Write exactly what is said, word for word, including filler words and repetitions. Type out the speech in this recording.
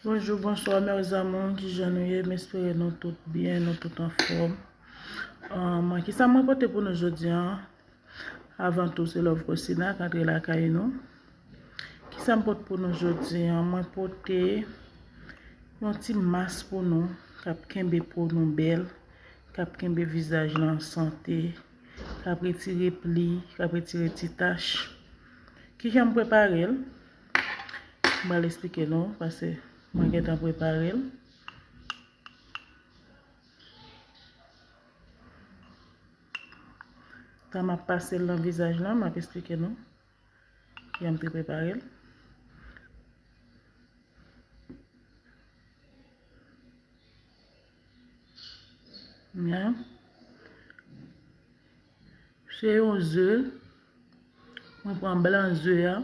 Bonjou, bonswa, mes amours, kijan nou ye? M espere nou tout byen, nou tout anfòm. Um, kisa mwen pote pou nou jodi a? Avan tou, se Love Cosina k antre lakay nou. Kisa m pote pou nou jodi a? Mwen pote yon ti mas pou nou, k ap kenbe po nou bèl, k ap kenbe vizaj lan an sante, k ap retire pli, k ap retire ti tach. Kijan m prepare l? M pral esplike nou, paske mwen gentan prepare l. Tan m ap pase l nan vizaj lan, m ap esplike nou kijan m te prepare l. Nya. Se yon ze. Mwen pran blan ze a.